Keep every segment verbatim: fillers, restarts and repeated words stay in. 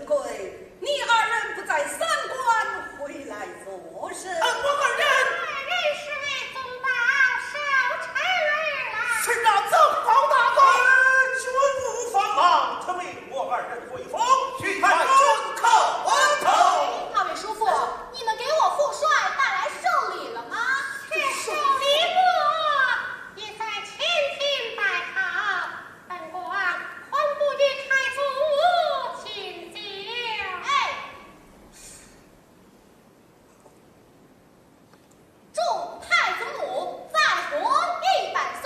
贵，你二人不在三馆回来做甚？呃，我二人，二人是为宗保守城而来。是啊，宗保大人。呃，君无法忘，特命我二人回府，去看君叩头。二位叔父，你们给我父帅带来寿礼了吗？这寿礼物已在前厅摆好，本馆吩咐与太祖母亲讲。哎，祝太祖母再活一百岁，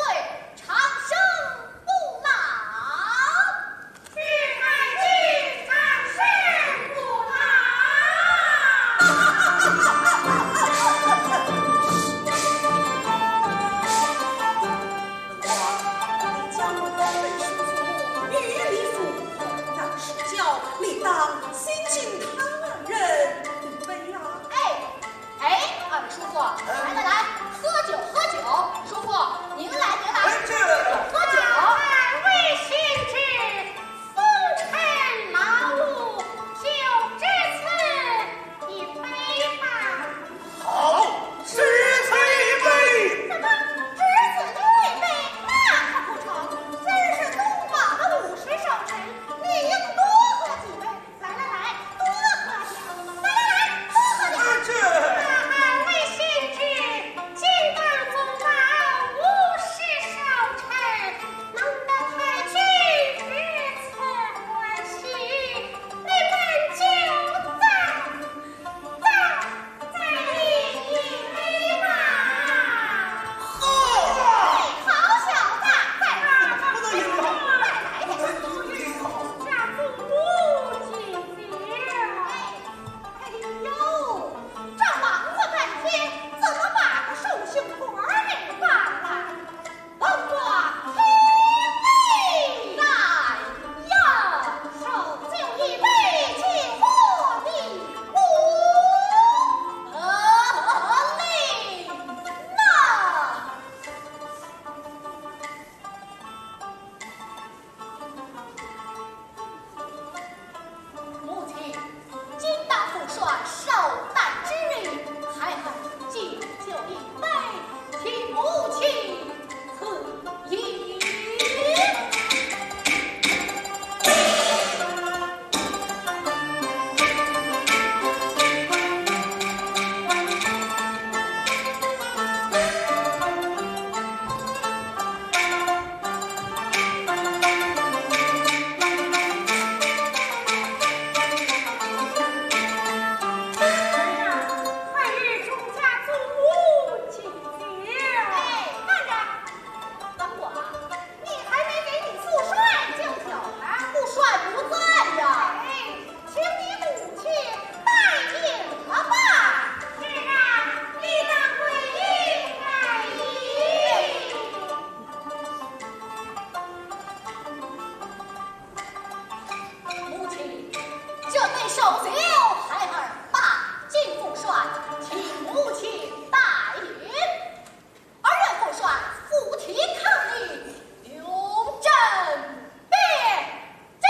长生不老。祝太君长生不老。你将我们本是祖母，与你父后，当是教，理当先敬他二人一杯啊。哎，哎，二位叔父，来来来，喝酒喝酒，叔父，您来您来，哎，这喝酒。二位贤侄，风尘劳碌，就只此一杯吧。好，只此一杯。怎么，只此一杯？那可不成，今儿是宗保的午时寿辰，你应多喝几杯。 来来来，多喝点，来来来，多喝点。啊，这……啊，二位贤侄，今当宗保午时寿辰，能得太君如此欢喜，你们就再，再，再饮一杯吧。好小子，再，再来点，再来点。 哎呦，这忙活半天，怎么把个寿星官儿给忘了？等我听你来呀，手就一杯敬贺你。哦，好嘞，那 母亲，今当父帅寿诞之日，孩儿敬酒一杯，替母亲贺饮。 快与众家祖母敬酒。哎，慢着，等我啊，你还没给你父帅敬酒呢。父帅不在呀。哎，请你母亲代饮了吧。是啊，理当跪饮代饮。 母亲，这杯寿酒，孩儿把敬父帅，请母亲代饮。二位父帅，扶梯抗礼，用朕便讲。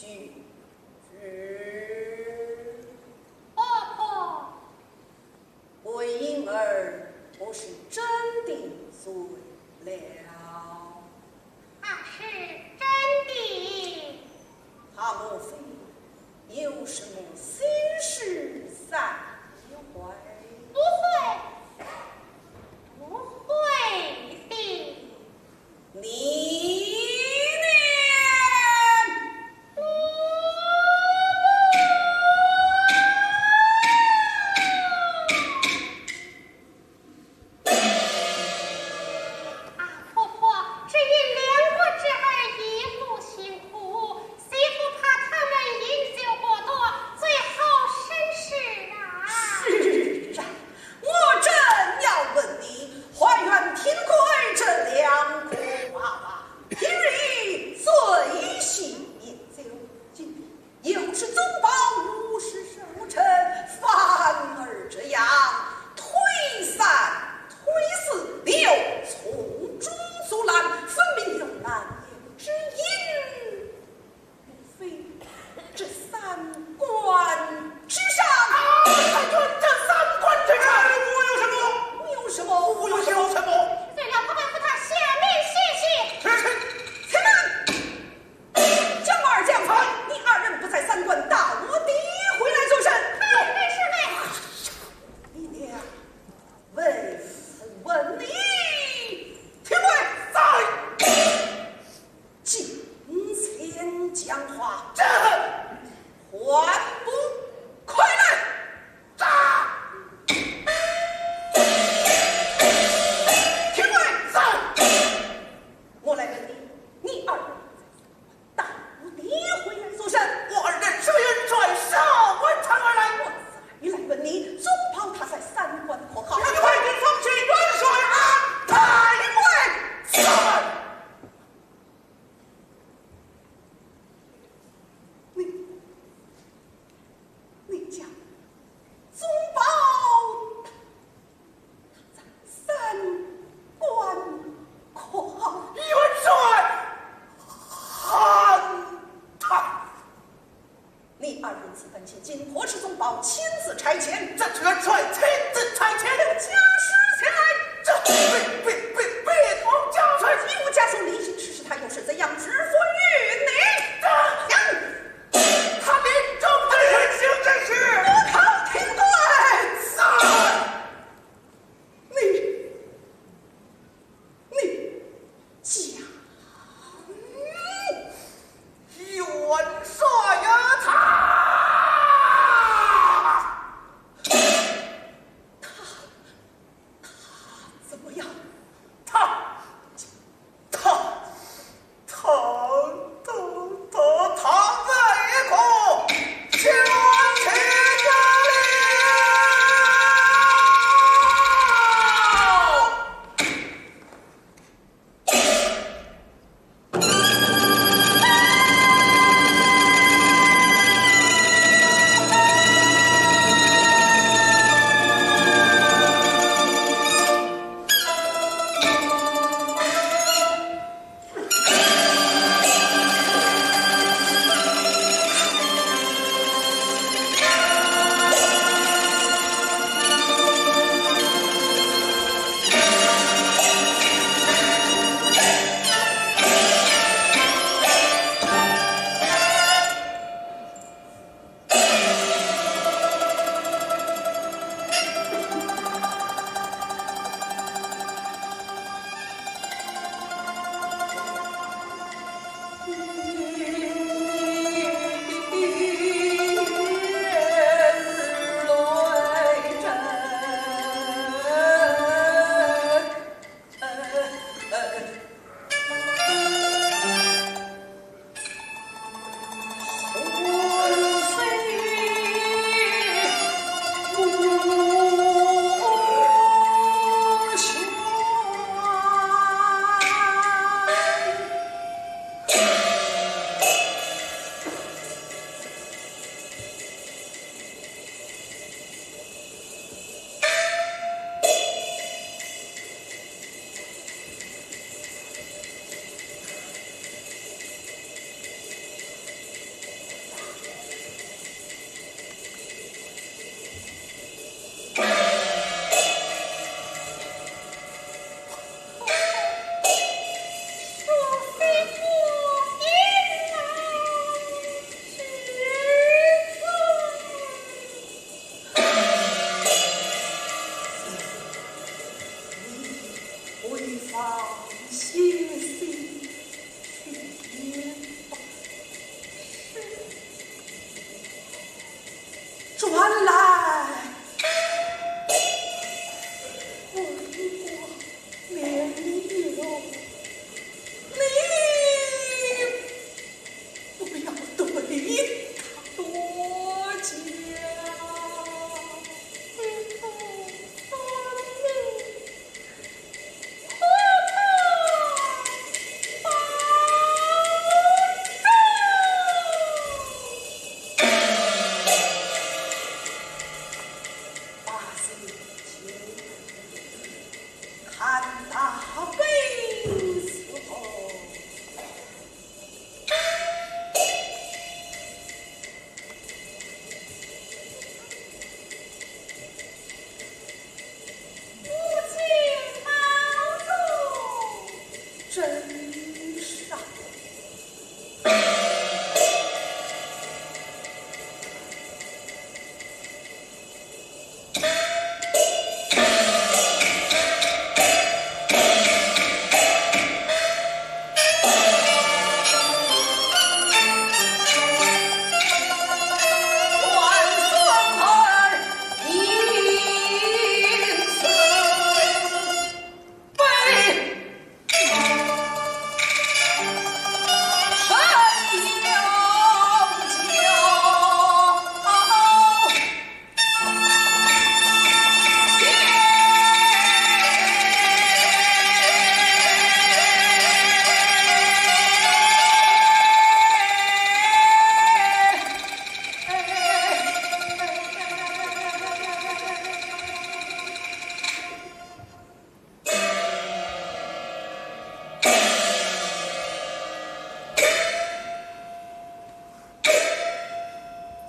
去。婆婆，桂英儿不是真的醉了。她是真的。她莫非有什么心事在怀？不会，不会的。你呢？俺大悲死后。不见包公。真是。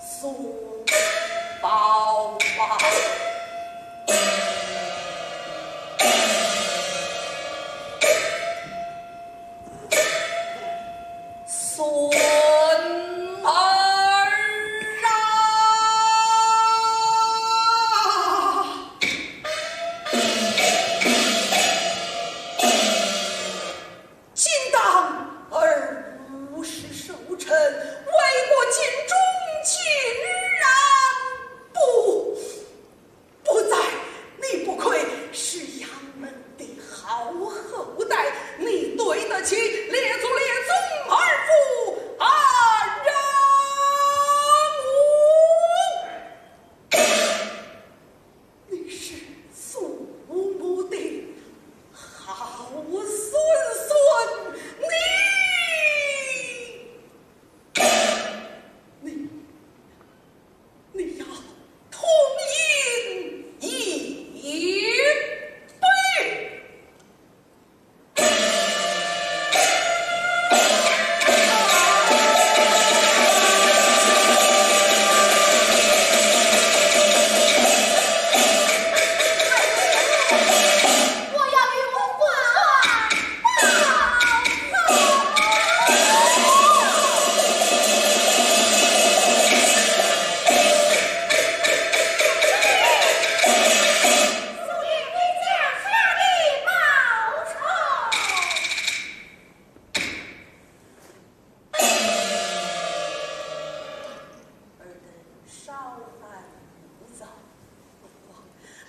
孙宝华。孙儿啊！ 今当儿五十寿辰，为国尽忠，竟然不，不在。你不愧是杨门的好后代，你对得起列祖列宗二父安仁武。 你是祖母的好孙孙，你，你，你要痛饮一杯。尔等稍安勿躁。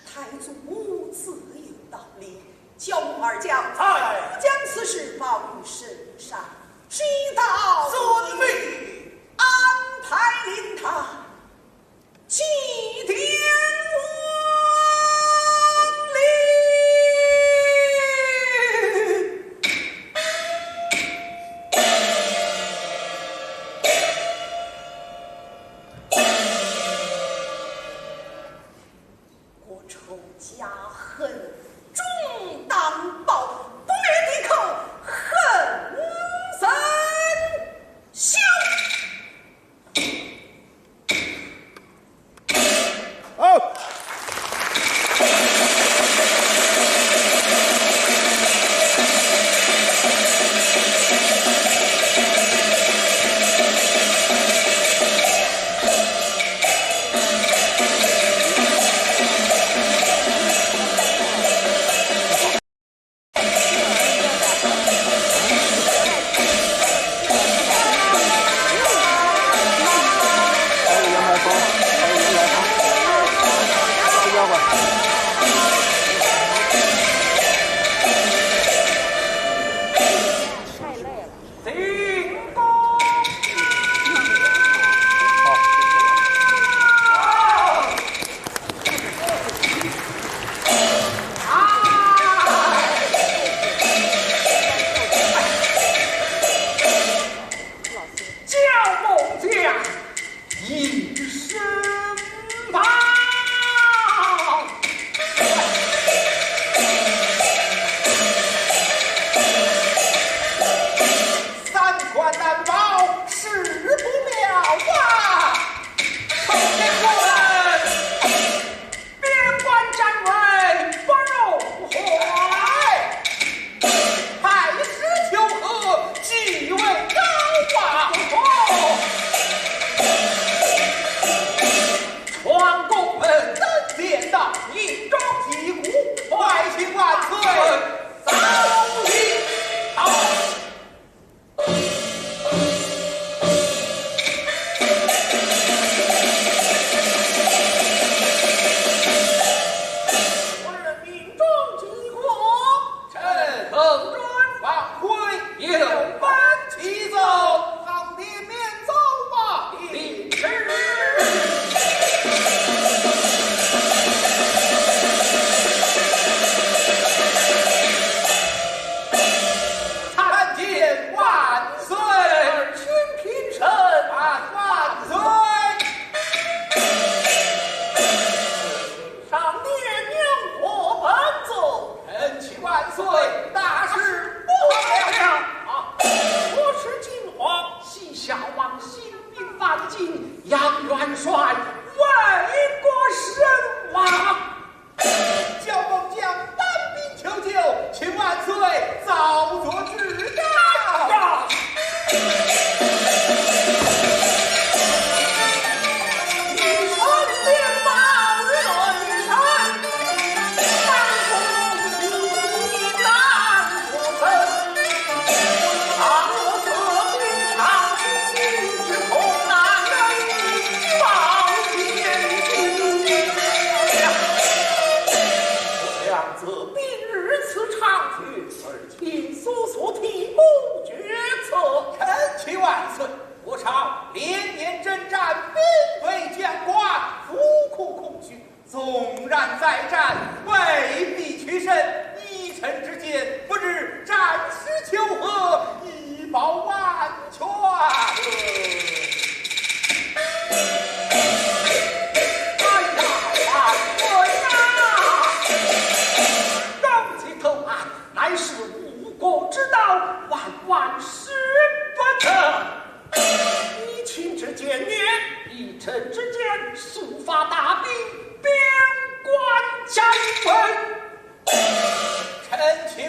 太祖母自有道理，教我二将，在。将此事报与圣上，直到遵命。安排灵堂，祭奠亡灵。 国仇家恨终当报，不灭的口恨人消。好。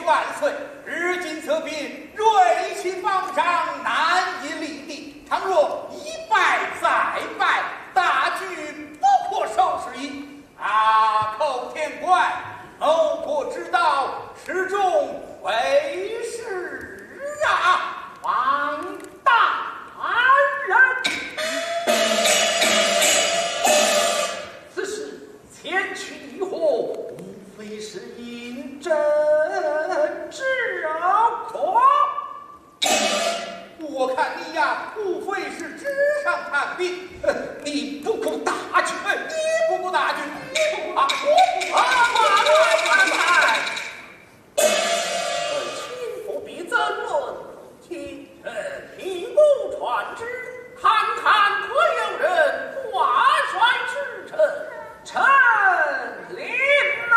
万岁，如今此兵锐气方长，难以力敌。倘若一败再败，大局不可收拾矣。啊，寇天官，谋国之道，始终为是啊。王大人，此事前去议和，无非是饮鸩止渴。我看你呀，无非是纸上谈兵，你不顾大局，你不顾大局，你不顾大局，我不顾大局。 本卿不必争论，听臣提供传旨，看看可有人挂帅之臣。臣领呐。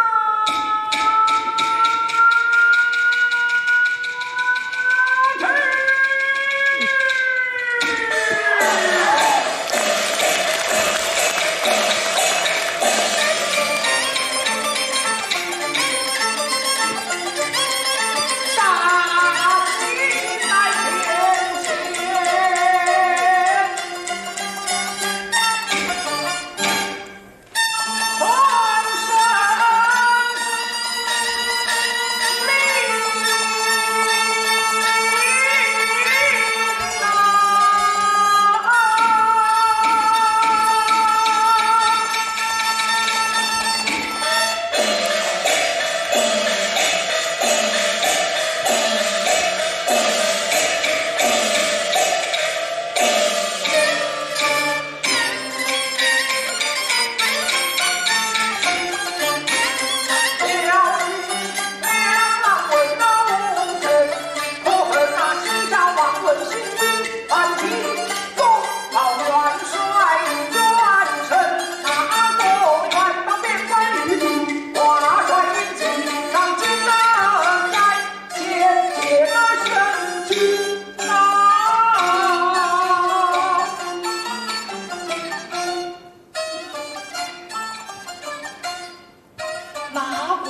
哪个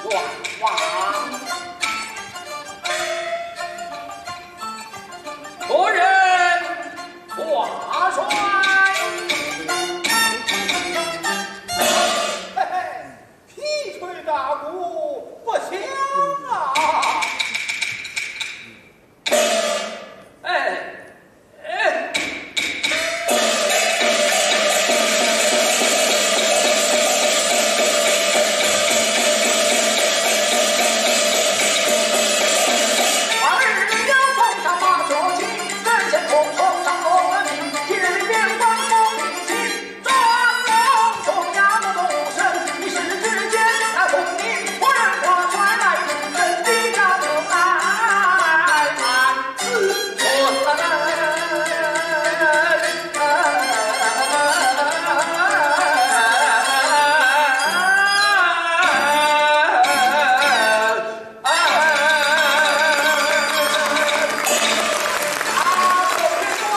冤枉？何人挂帅？嘿嘿， 铁锤大鼓不响啊！哎，哎。啊，寇天官，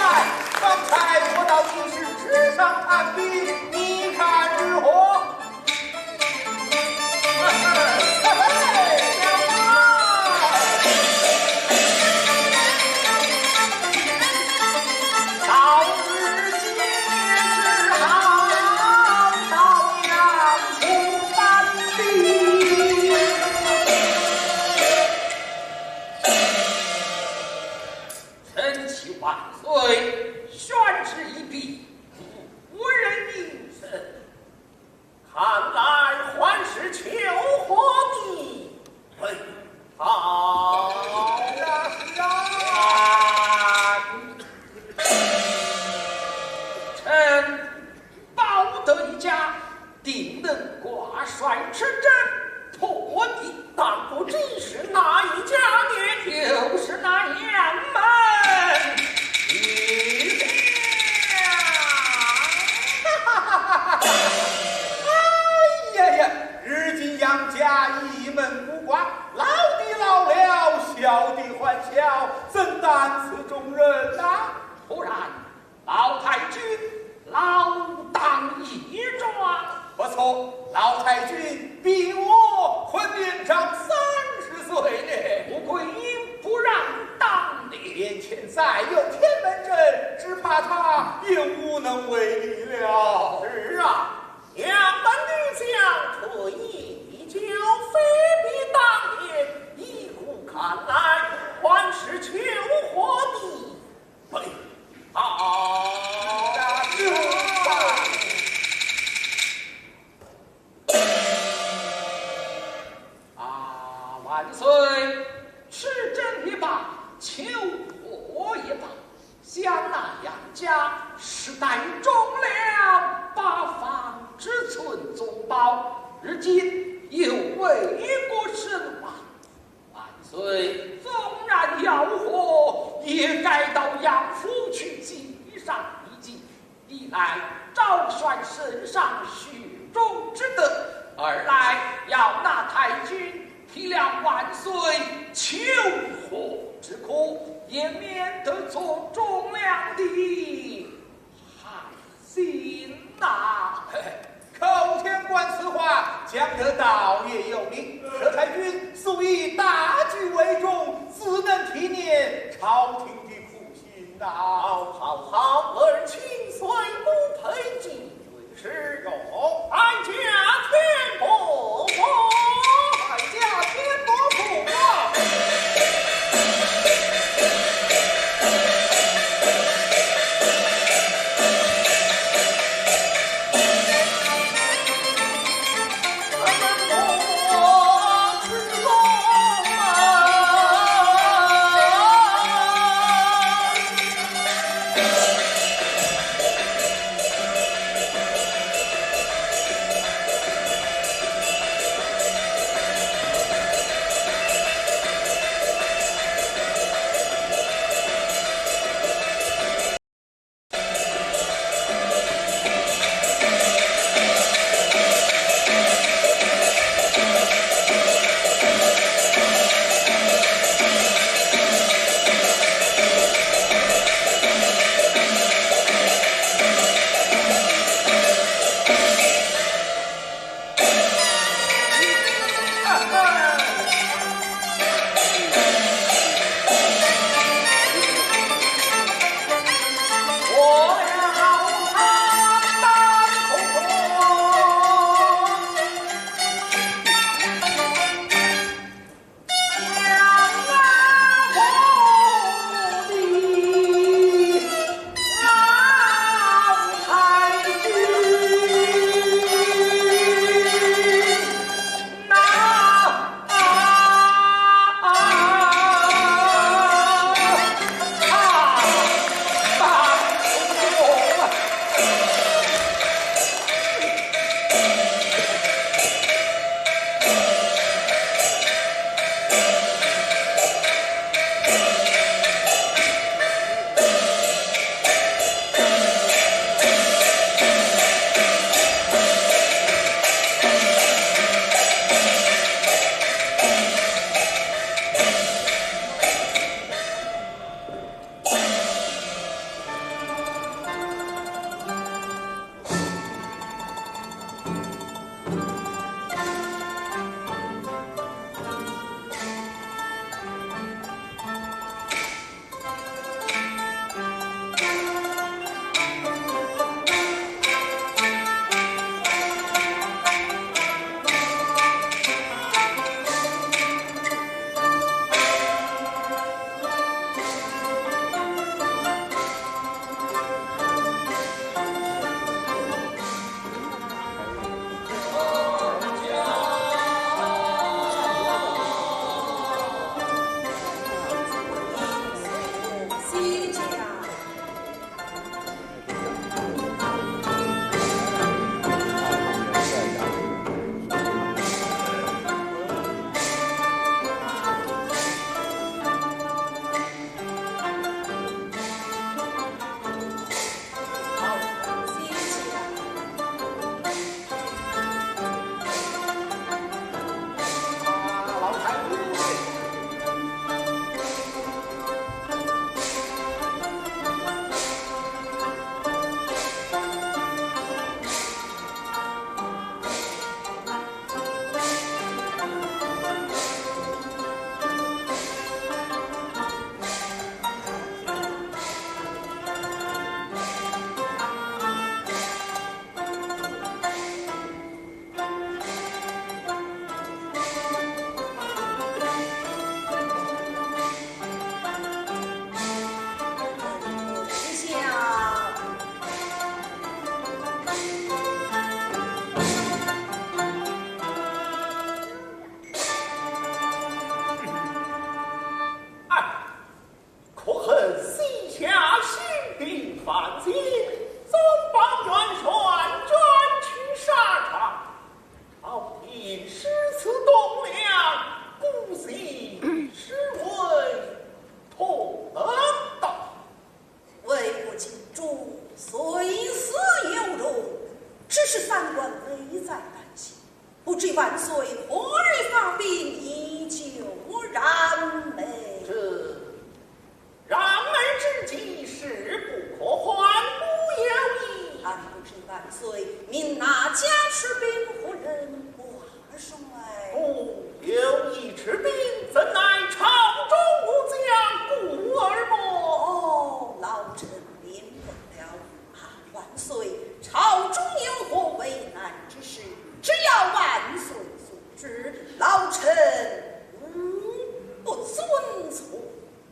方才我道你是纸上谈兵，你看如何？ 臣启万岁，宣旨已毕，无人应声。看来还是求和的本好。是啊，是啊。臣保德一家，定能挂帅出征， 破敌，但不知是哪一家呢？又是哪一门？哎呀呀，如今杨家一门孤寡，老的老了，小的还小，怎担此重任呐？ 老太君，老当益壮。不错，老太君比我昆明长三十岁。万岁，吃朕一罢，求我一罢，想那杨家世代忠良，八方之存宗保，如今又为国身亡。万岁纵然要活，也该到杨府去祭上一祭。一来昭彰圣上雪中之德，二来要那太君 体谅万岁求和之苦，也免得做忠良的寒心呐。口天官此话讲得倒也有理，可太君素以大局为重，自能体念朝廷的苦心呐。好，好，好，儿臣万岁不配进军事。哟，哀家天不服。老臣无不遵从。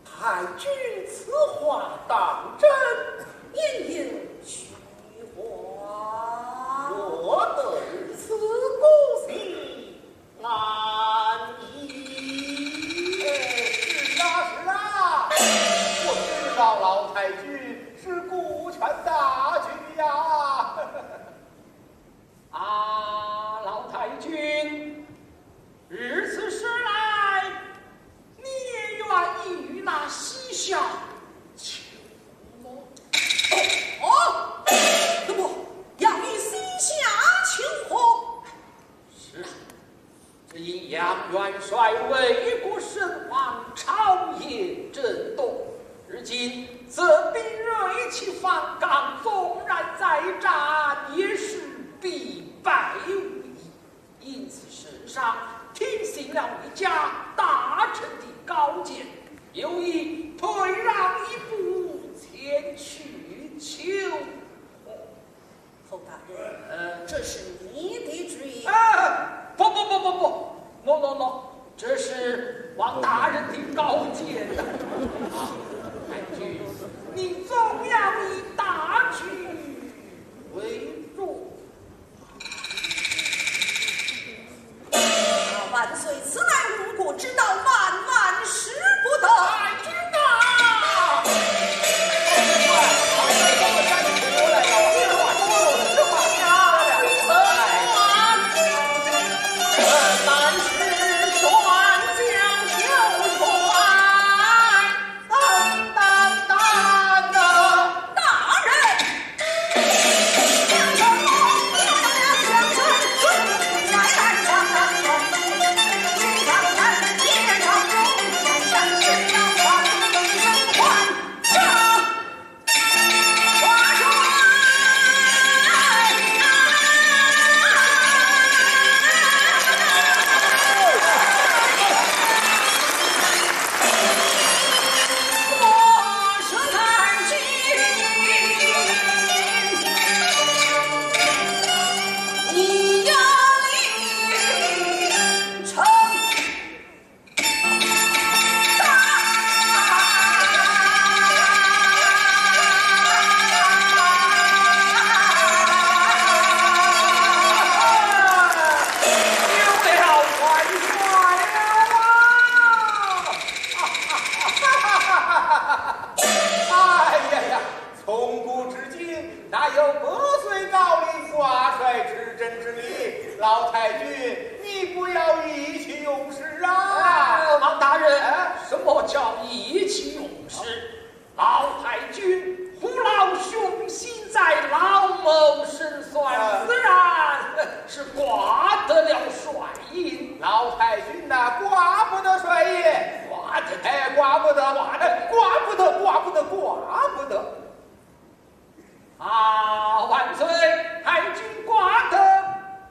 太君此话当真，因有虚话。若对此，孤心难移。哎，是啊，是啊，我知道老太君是顾全大局呀。 啊，老太君，如此说来，你也愿意与那西夏求和？哦，怎么要与西夏求和？是啊，只因杨元帅为国称王，朝野震动，如今则兵锐气方刚，纵然再战，也是必败无疑。 因此圣上听信了你家大臣的高见，有意退让一步，前去求和。侯大人，呃，这是你的主意。啊，不不不不不，no no no，这是王大人的高见。啊，太君，你总要以大局为重。 万岁，此乃误国之道，万万使不得。太君呐！大人！哎呀呀，从古至今，哪有百岁高龄挂帅之争之理？老太君，你不要意气用事啊！哎，王大人，哎？什么叫意气用事？老太君父老兄心在，老谋深算，哎。自然是挂得了帅印。老太君呐，挂不得帅印。挂得，哎，挂不得，挂得，挂不得，挂不得，挂不得。 啊，万岁，太君挂得，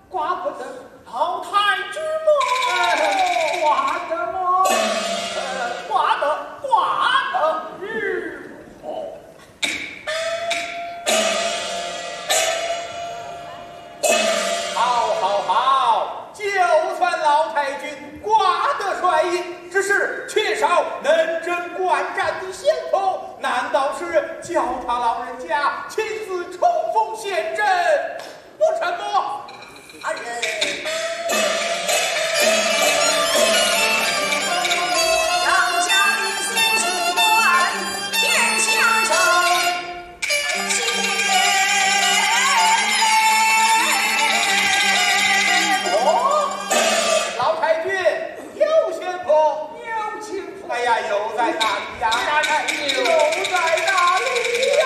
挂不得。老太君么？哎，挂得么？哎，挂得，挂得。如何？好，好，好，就算老太君挂得帅印，只是缺少能征惯战的先锋，难道是教他老人家亲自冲锋陷阵，不成么？大人。杨家的新军官，天下人。 哦，老太君，有先锋。有先锋。哎呀，有在哪里呀？哎，有在哪里呀？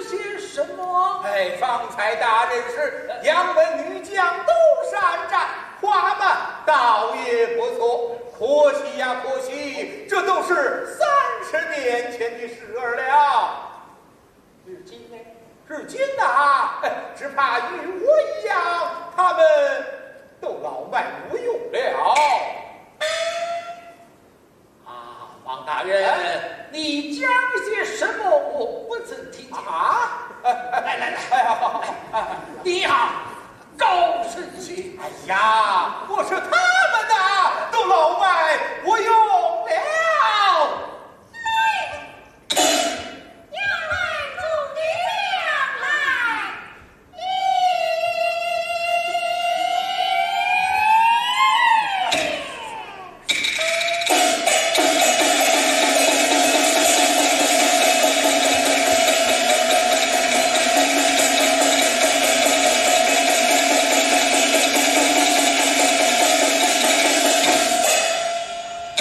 些什么？哎，方才大人是杨门女将都善战，花马倒也不错。可惜呀，可惜，这都是三十年前的事儿了。如今呢？如今呐，哎，只怕与我一样，他们都老迈无用了。 啊，王大人，哎，你讲些什么？我不曾听见。啊？来来来，哎呀，你呀，高声些。哎呀，我说他们呐，都老迈无用了。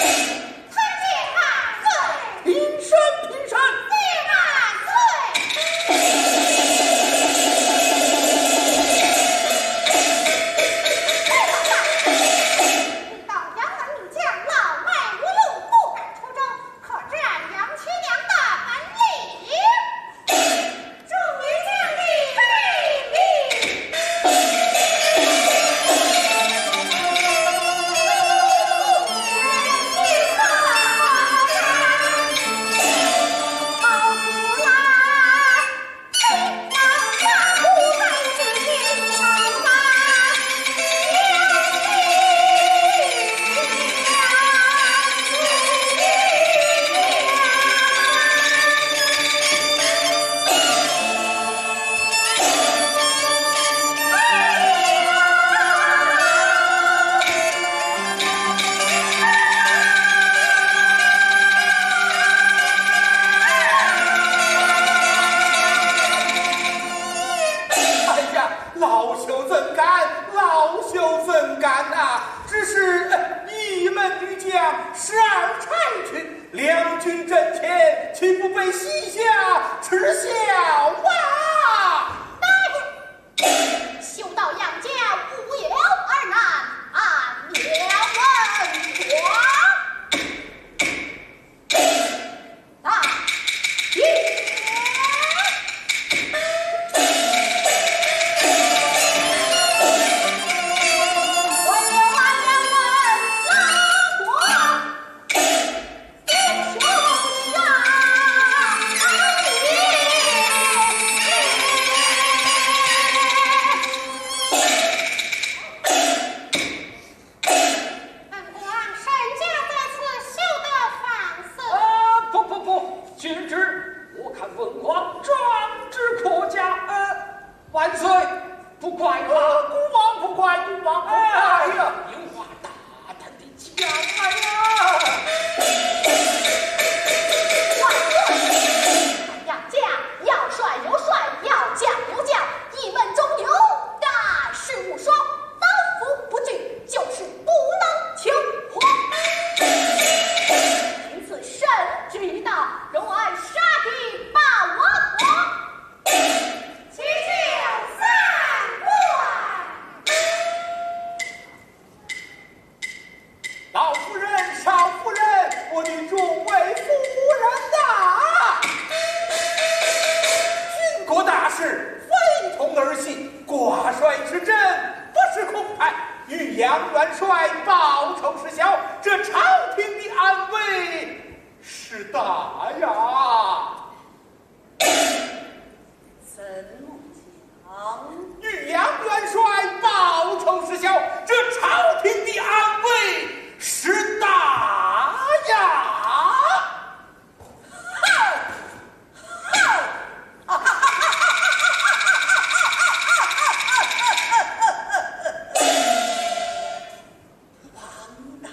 参见万岁！平身，平身！谢万岁！哎，老大，你道杨门女将老迈无用，不敢出征，可知俺杨七娘的本领？ 哎呀，老朽怎敢，老朽怎敢呐！只是，呃，一门女将，十二钗群，两军阵前，岂不被戏下耻笑啊？大人，休道杨家无有二难，俺杨文广。 大爷！本官沈家在此休得放肆。啊，不，不，不，贤侄，我看文广壮志可嘉。呃，万岁，不怪他。呃，孤王不怪，孤王不怪。哎呀，有话大胆地讲来呀。万岁，杨家要帅有帅，要将有将，一门忠勇，敢 是无双，刀斧不惧，就是不能求活。凭此圣旨一道，容俺杀敌报王国，其罪三观。老夫人、少夫人，我的众位夫人呐！军国大事，非同儿戏， 挂帅之阵不是空谈，与杨元帅报仇是小，这朝廷的安危是大呀。怎么讲？与杨元帅报仇是小，这朝廷的安危是大呀。 王大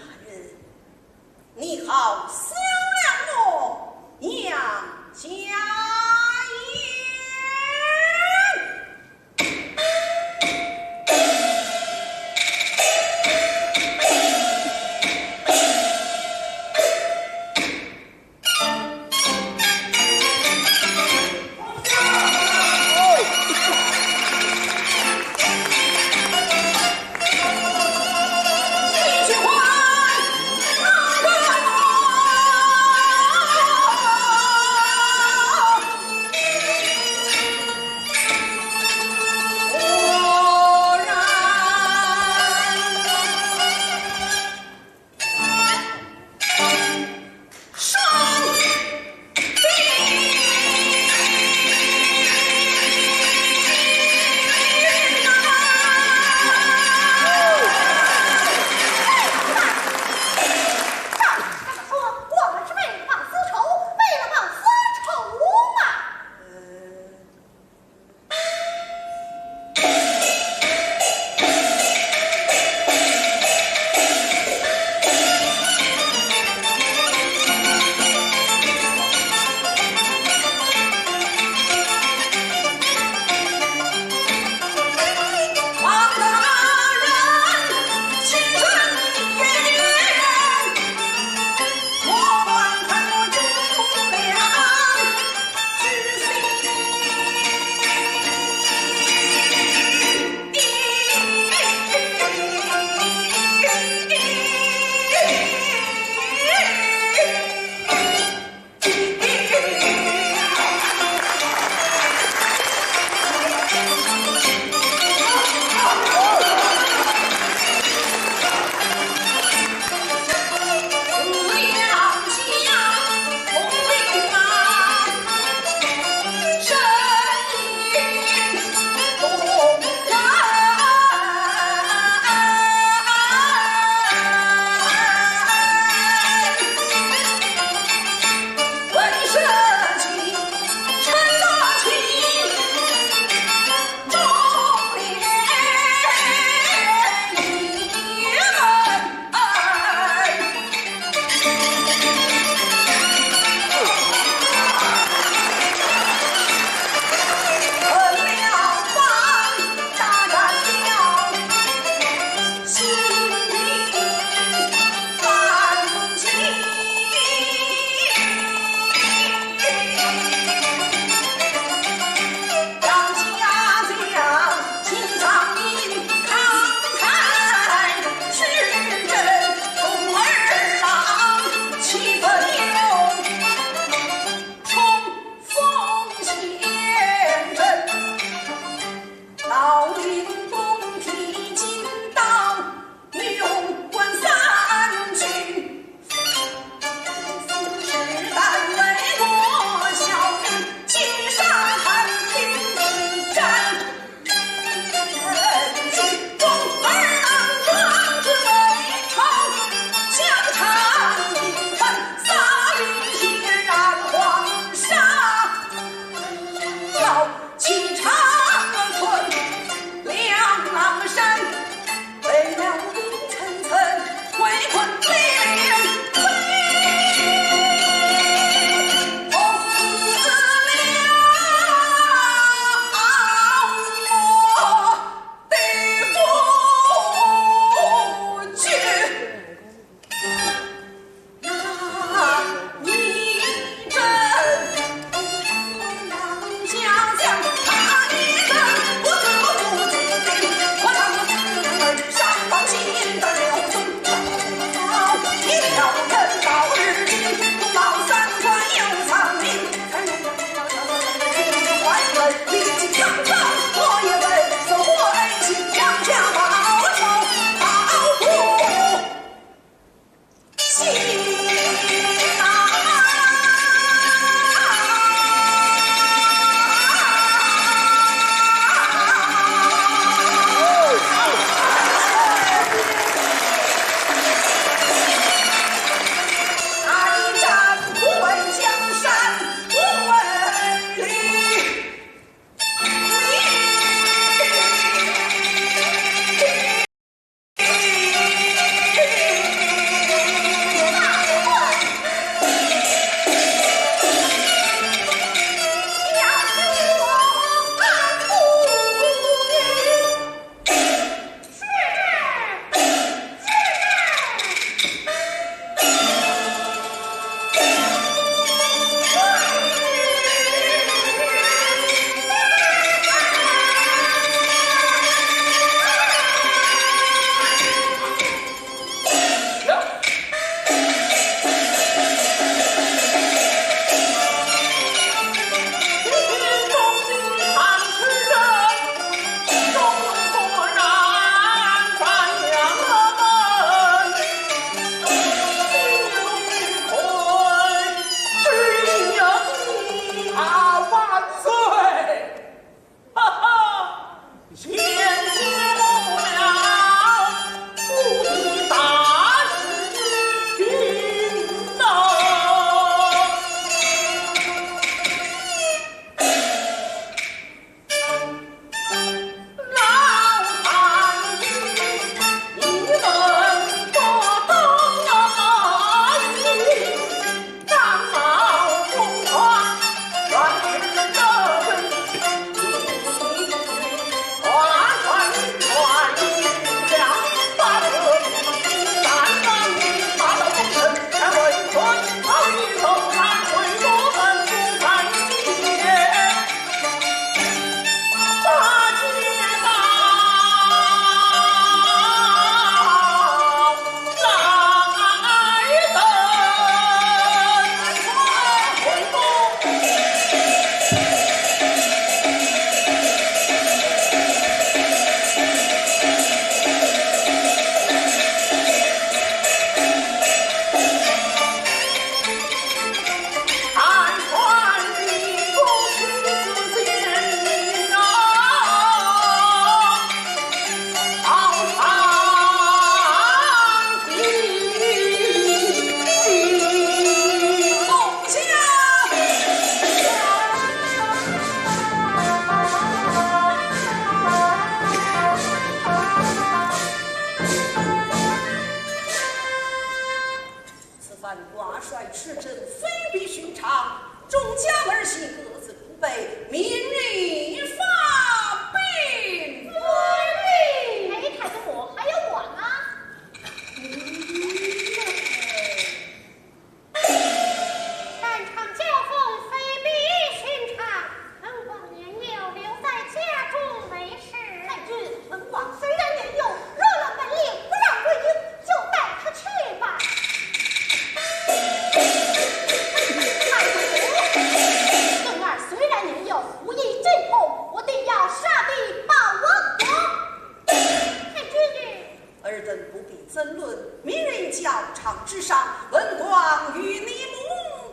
之上，文广与你母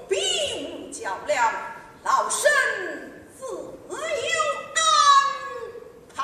比武较量，老身自有安排。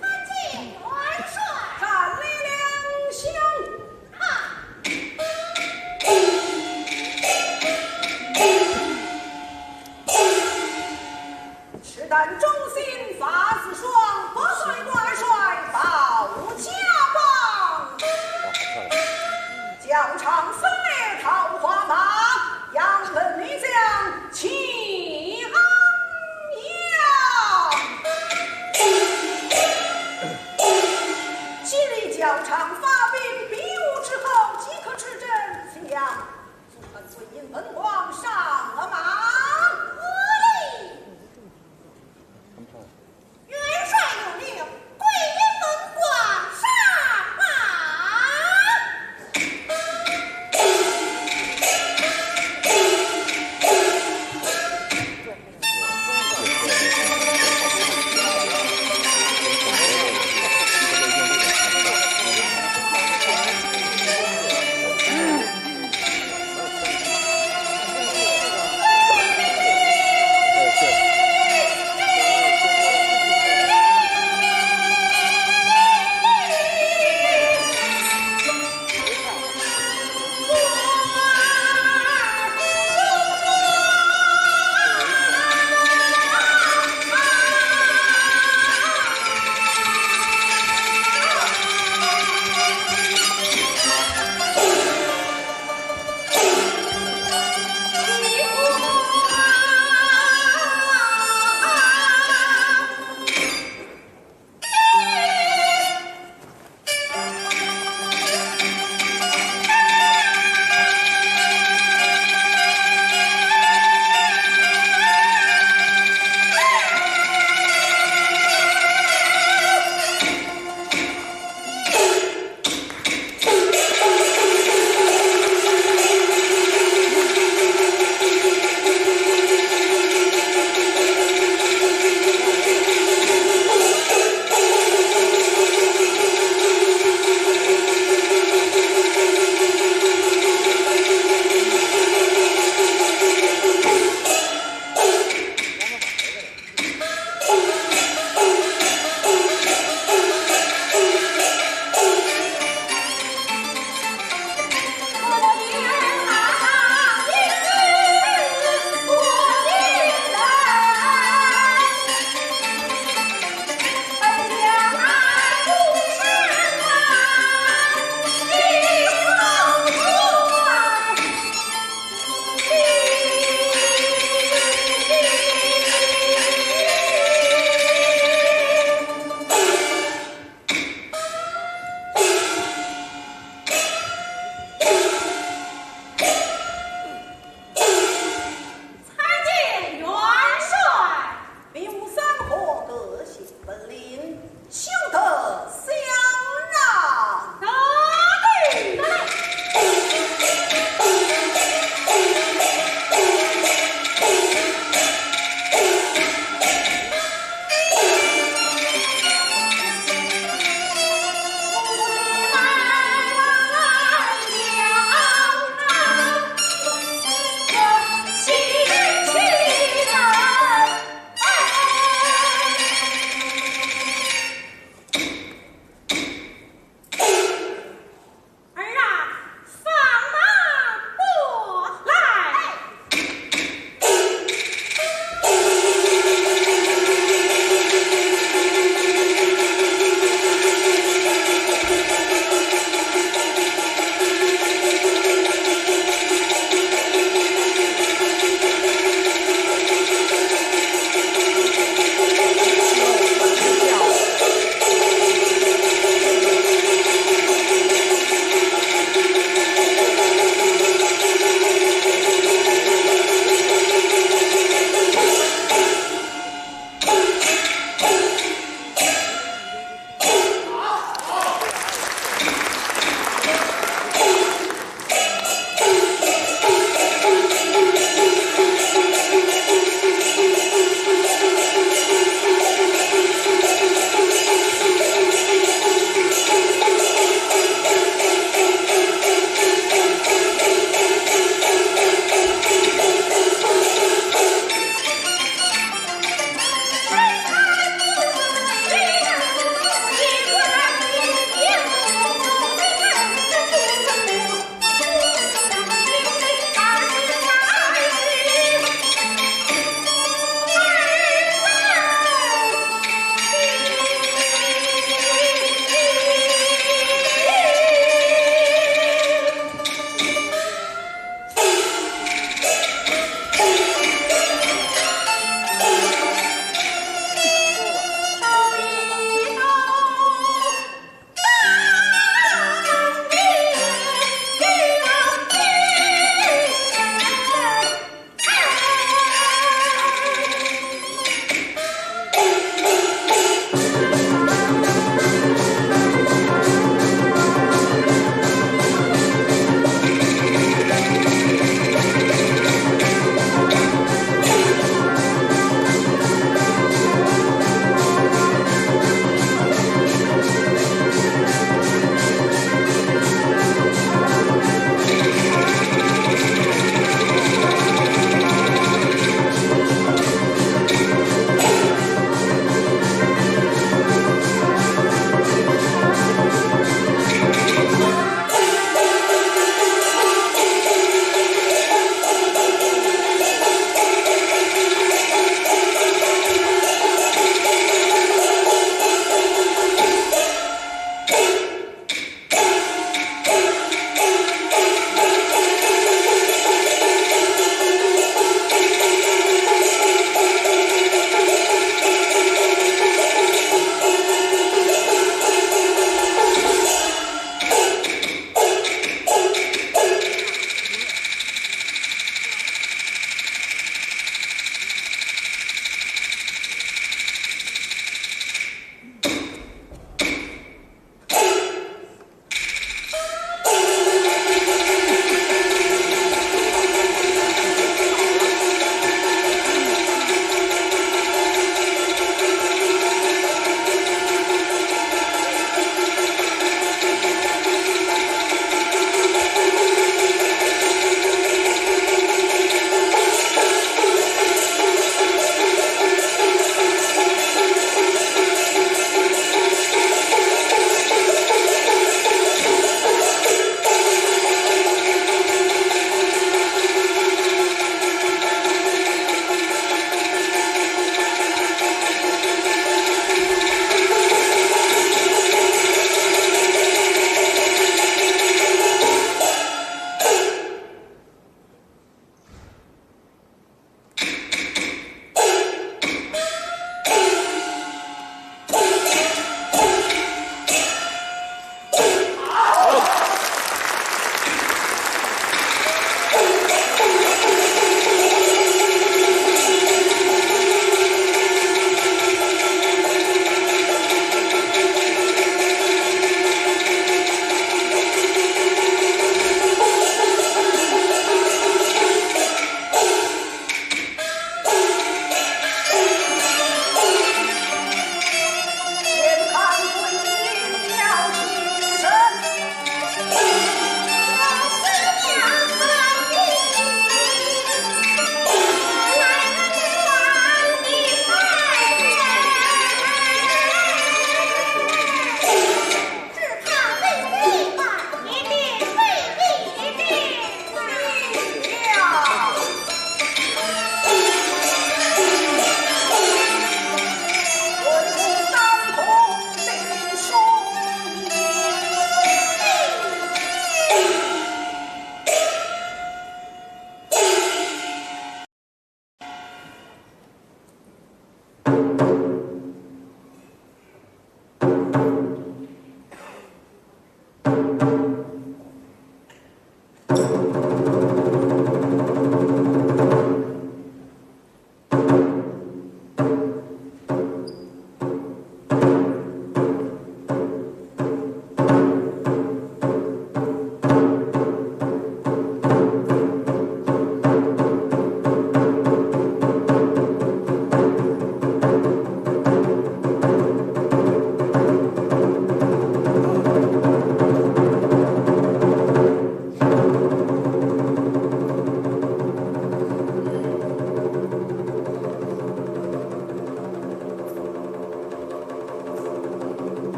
参见元帅。参礼两兄。啊！ 赤胆忠心发自爽，不罪挂帅保家邦。校场分列桃花马，杨门女将气昂扬。今日校场发兵比武之后，即可出征。请杨 祝贺尊英文广上了马。元帅有令，贵英文广上马。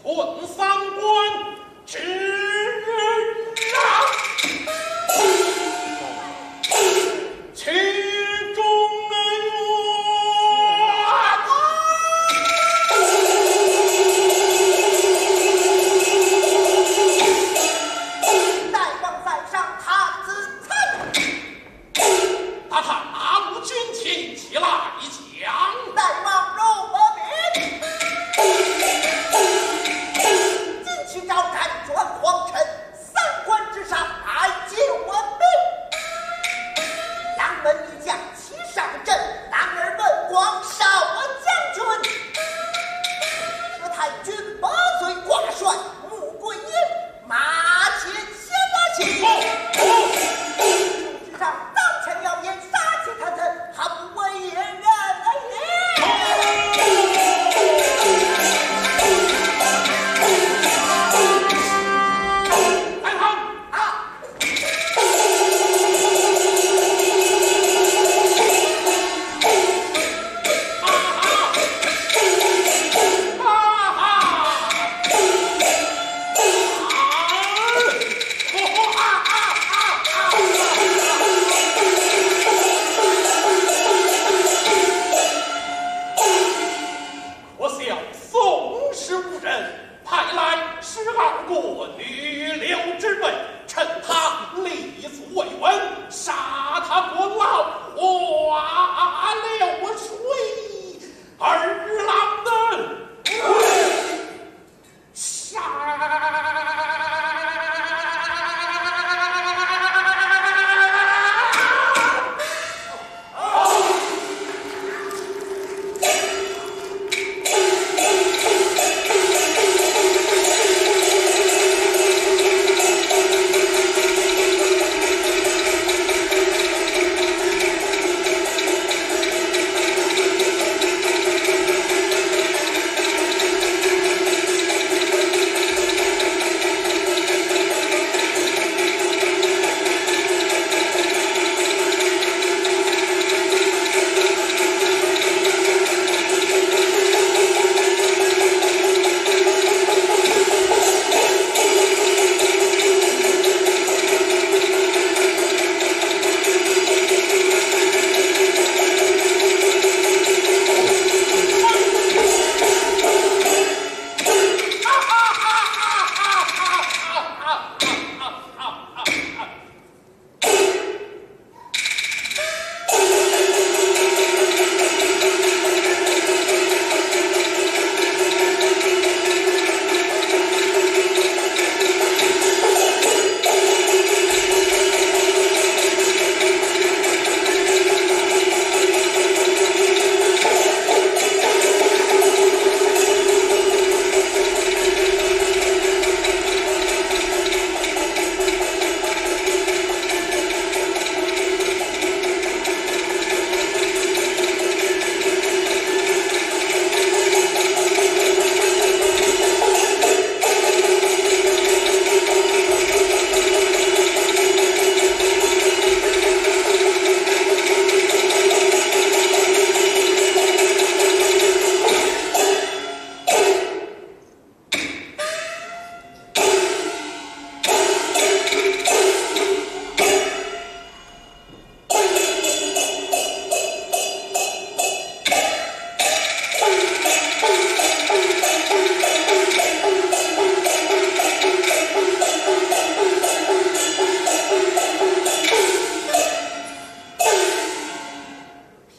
困三关之人啊，其中有大王在上，探子参。 大探马步军旗起来讲。大王若命。金旗招展转皇城，三关之上摆酒问兵。杨门一将齐上阵，男儿文广少将军。佘太君百岁挂帅，穆桂英 马前先来行。哦，哦。上当前要言杀气腾腾，还不为人人而言。在上。啊。 可笑宋时无人，派来十二个女流之辈，趁他立足未稳，杀他个落花流水。二郎的杀。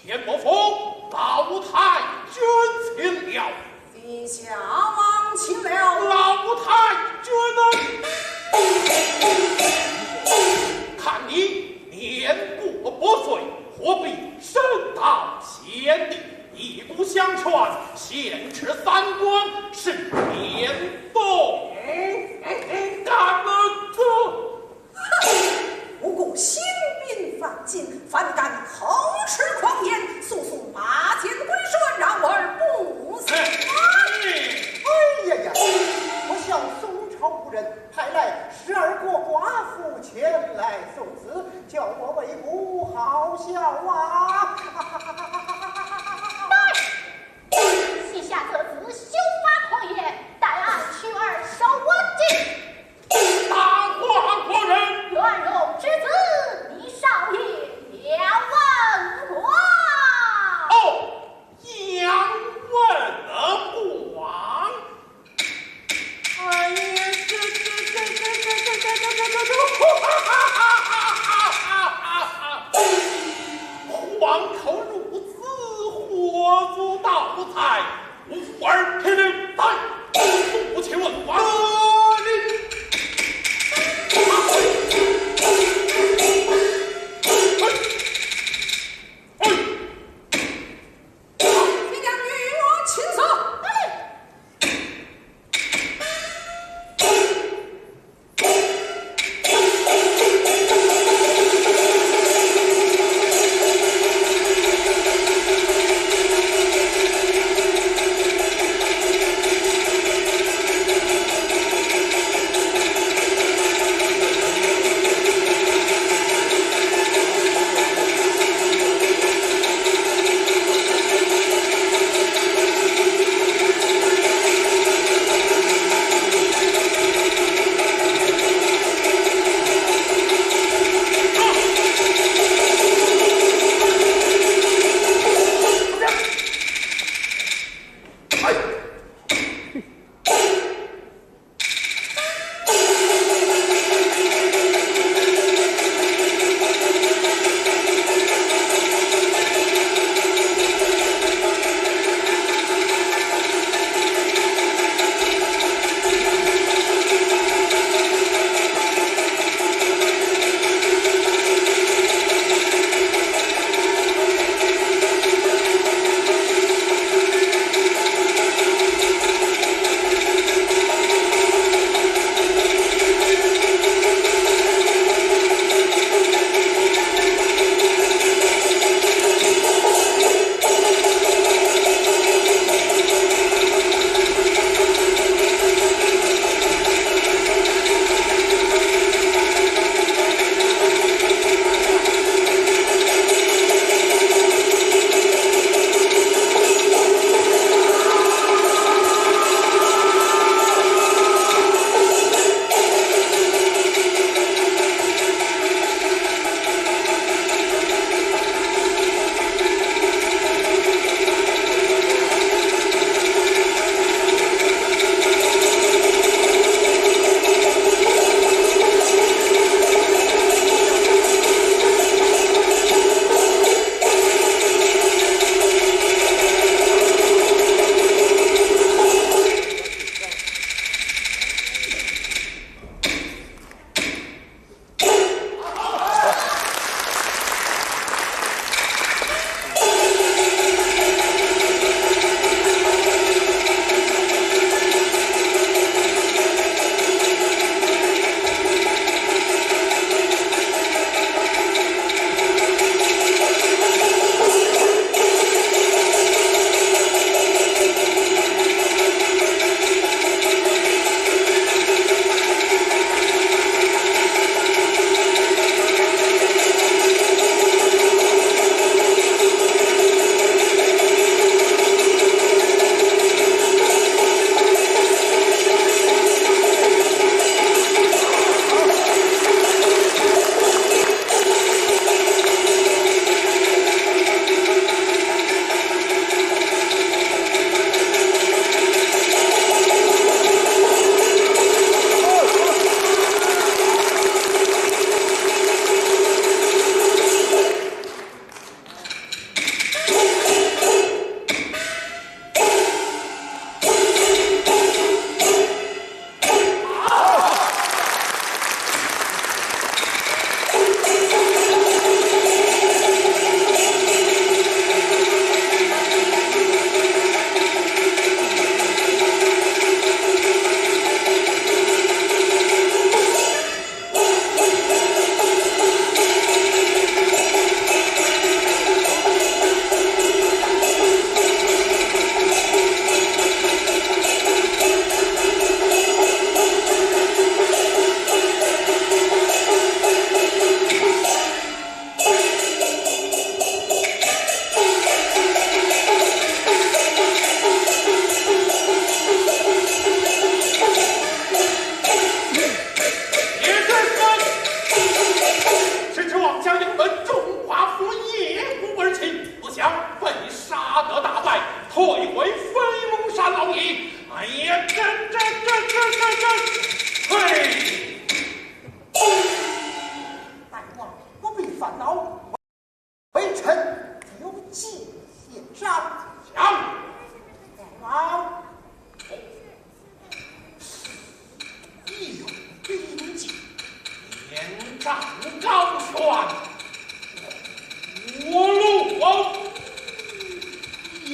田伯父，老太君请了。 谢王请了。老太君啊，看你年过百岁，何必身到险地？一股相劝，先吃三关，是免动。敢问这 哼！不顾兴兵犯境，反敢口出狂言，速速拔剑归顺，让儿不死。哎，哎呀呀！不孝宋朝无人，派来十二个寡妇前来送死，叫我为父好笑啊！慢！ 陛下这是羞发狂言，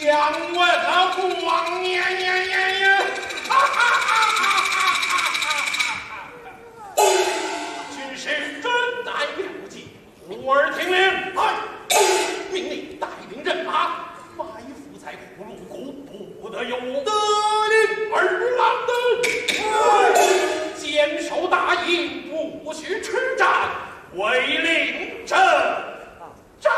我的光呀呀呀呀！哈哈哈哈哈哈！军师真乃良计，吾儿听令。哎，命你带领人马埋伏在葫芦谷，不得有误。得令。二郎担，坚守大营，不许出战，违令者 斩！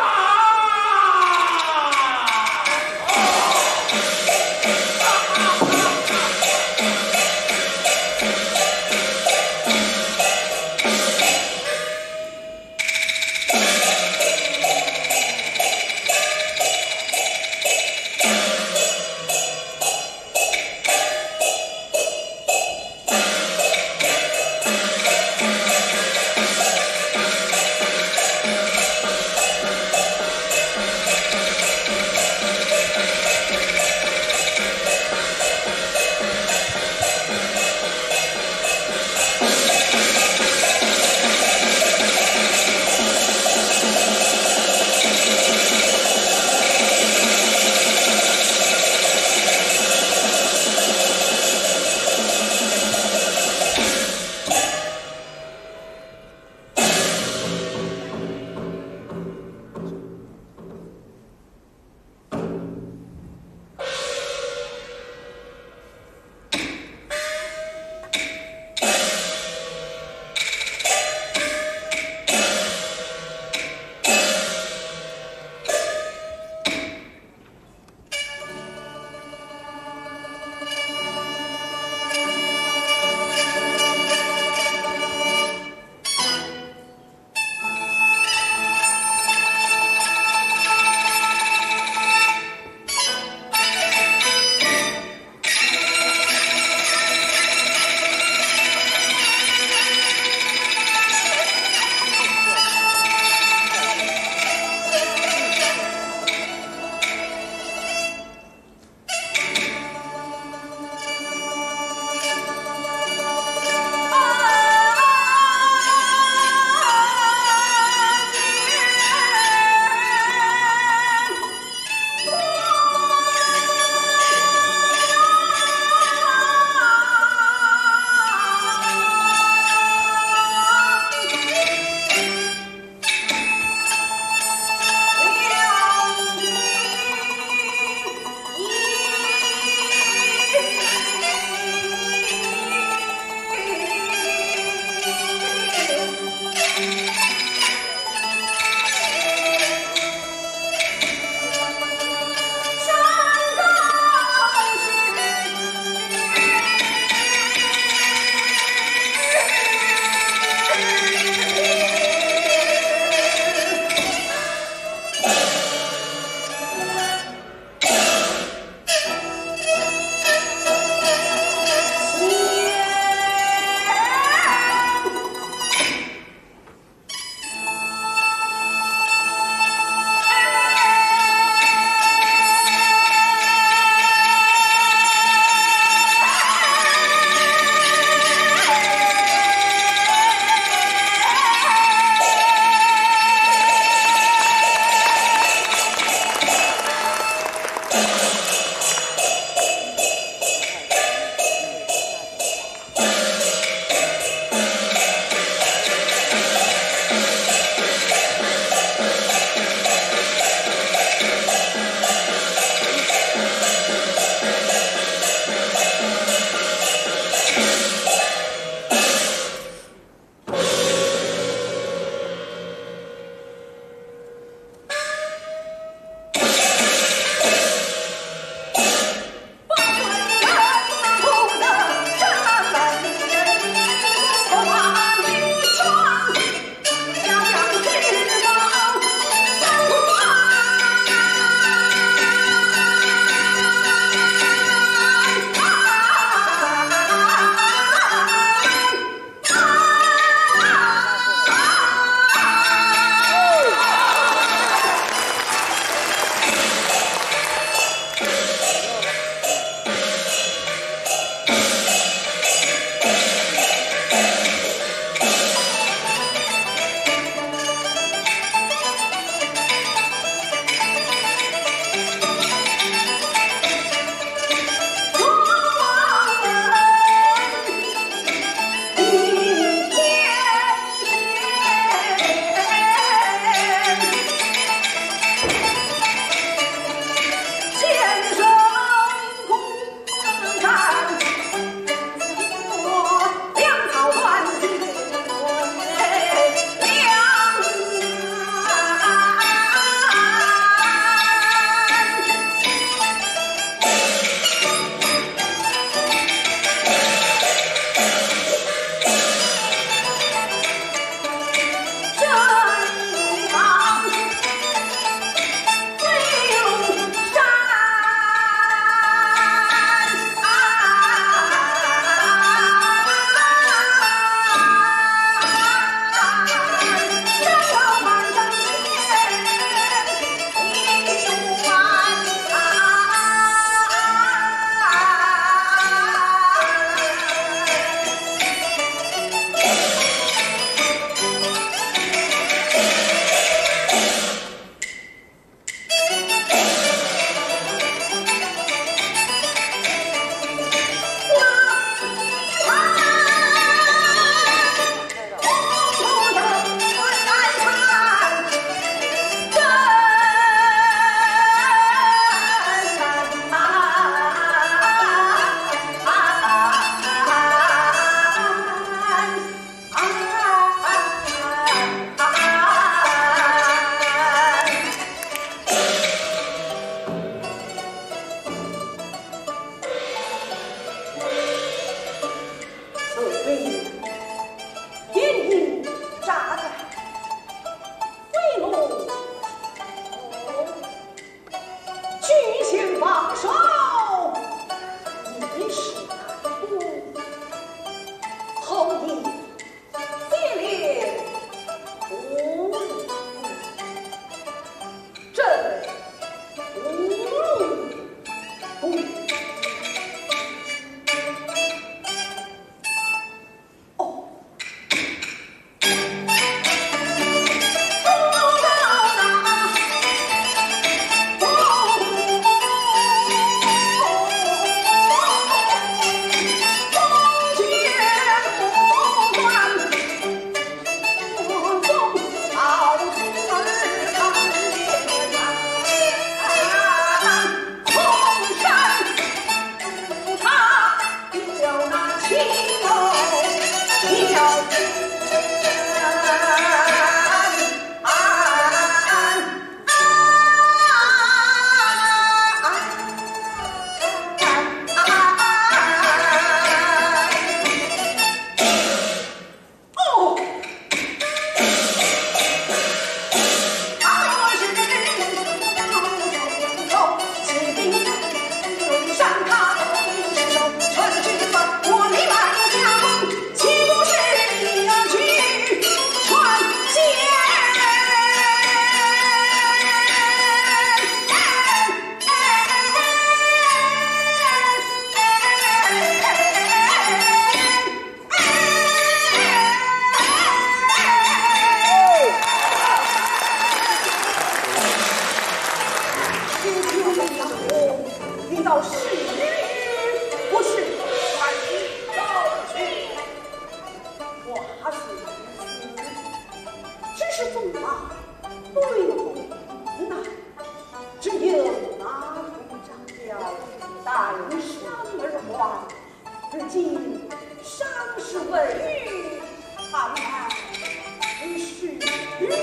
上士文玉，堂上是文。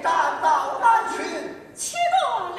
赶到南巡。起来了。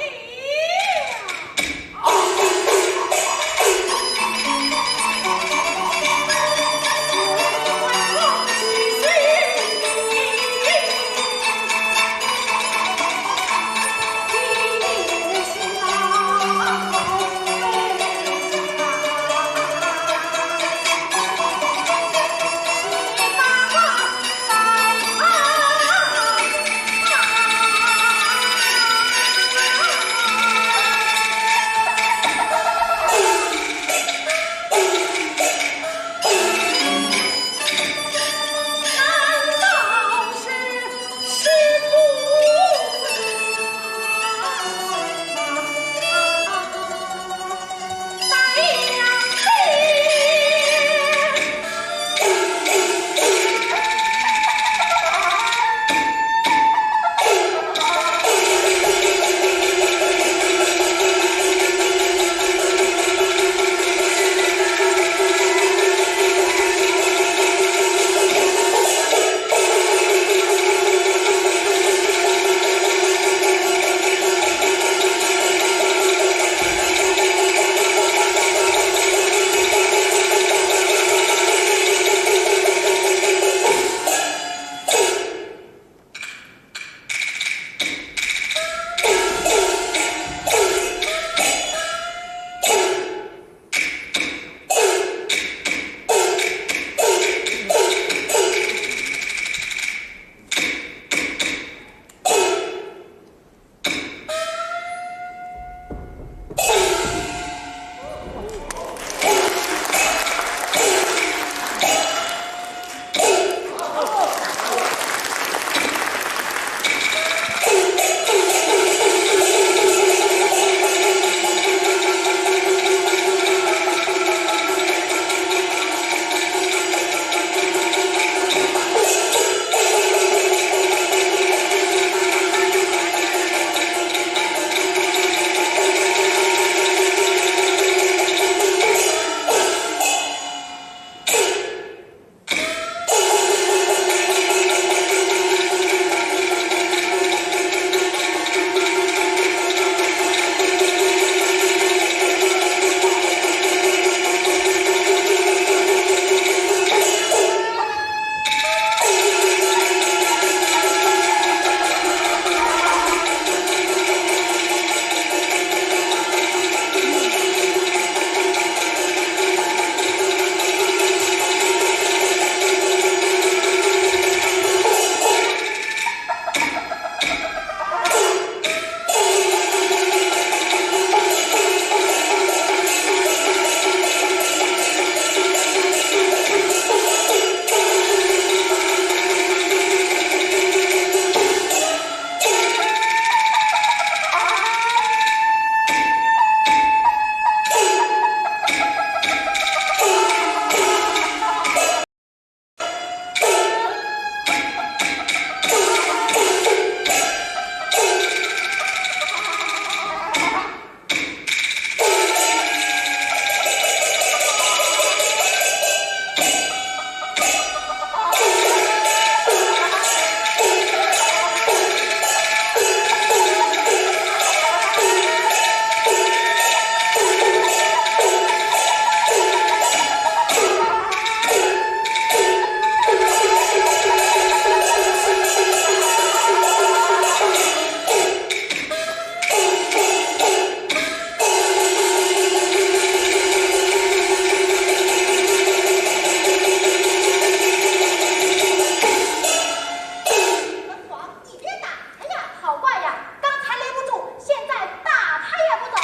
你别打他呀，好怪呀！刚才拦不住，现在打他也不走。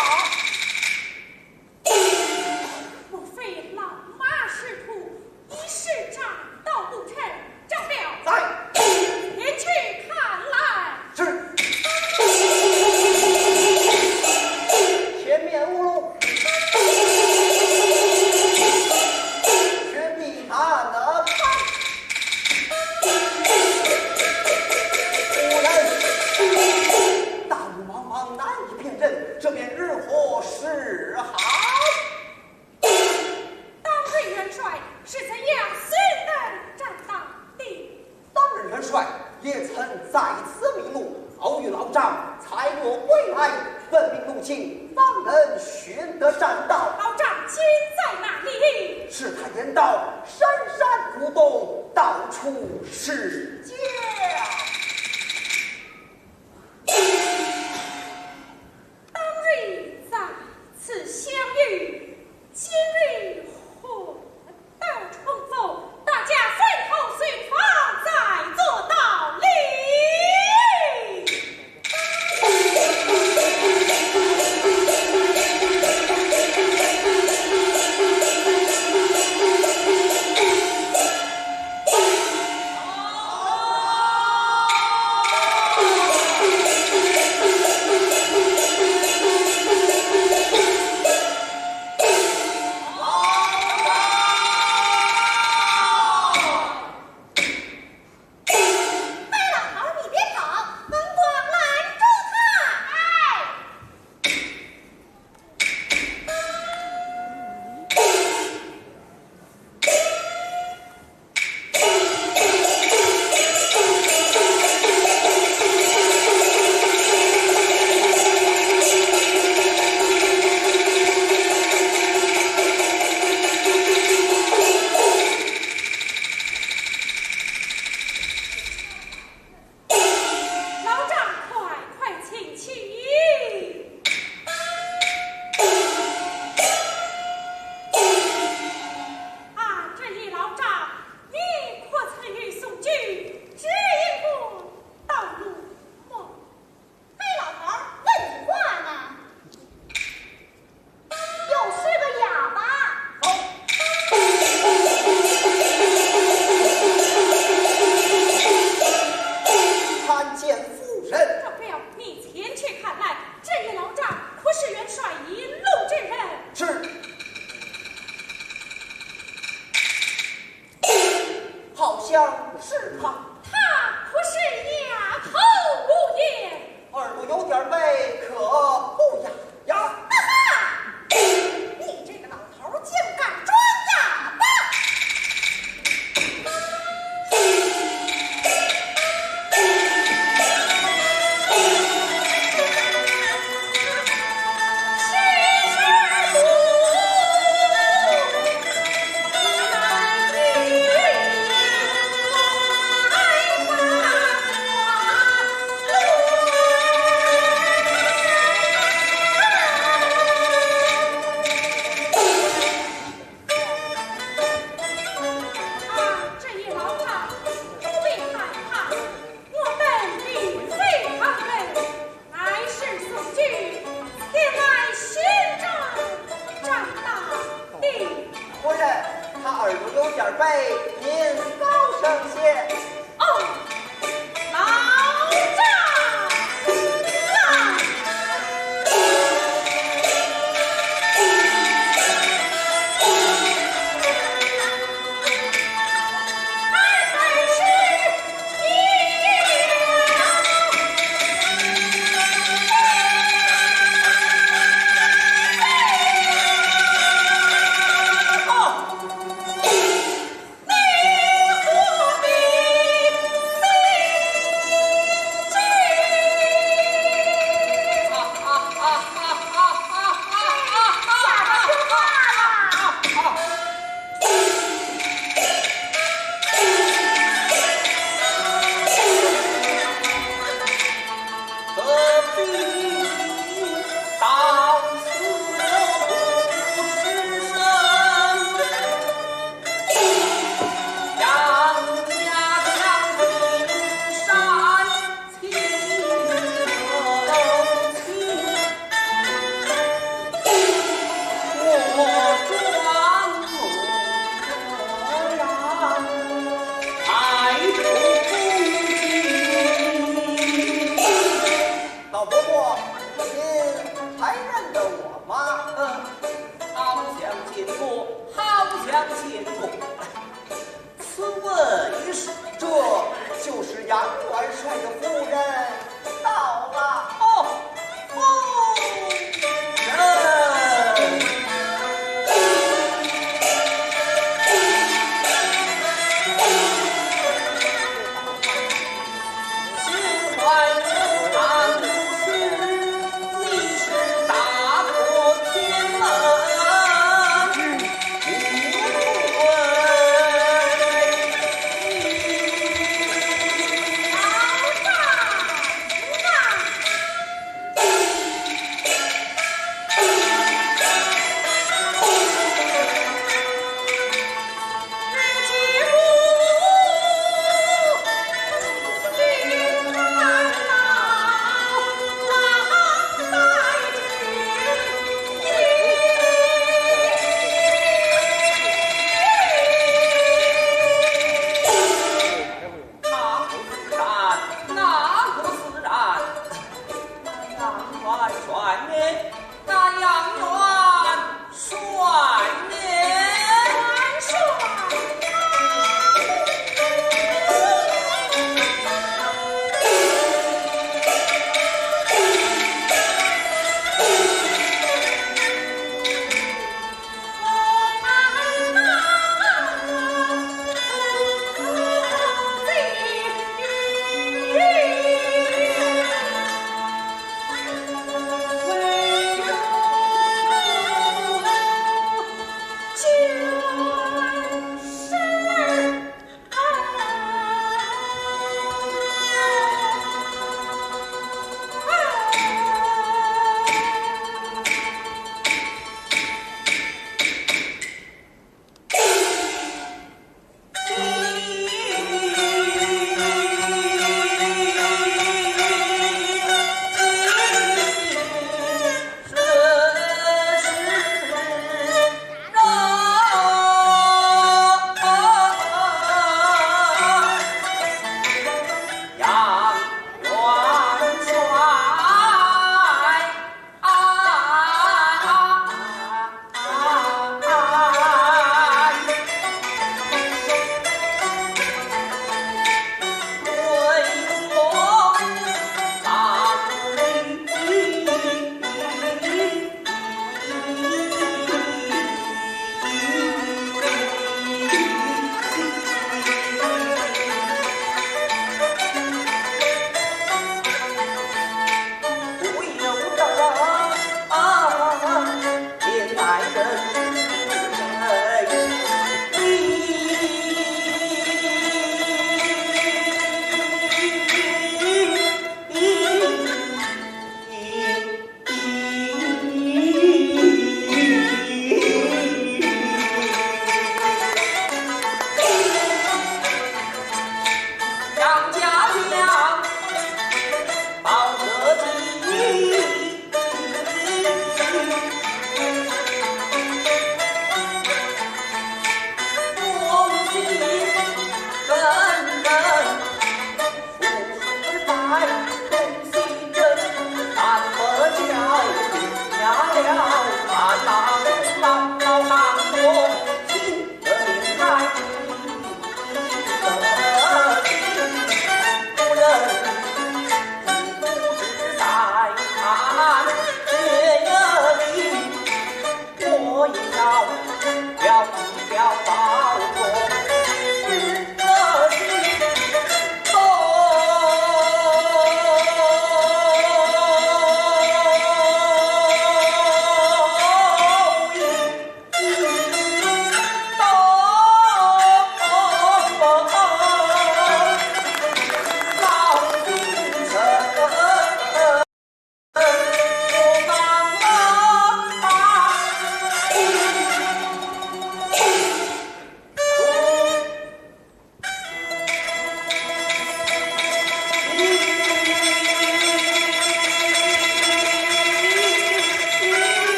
莫非老马识途，一时找到不成？张彪，在。前去看来。是。前面无路，寻觅他的。 夫人，大路茫茫难以辨认，这便如何是好？当日元帅是怎样性能战打的？当日元帅也曾在此迷路，仗财源归来，问明路径，方能寻得栈道。老丈，金在哪里？是他言道，深山古洞，到处是家。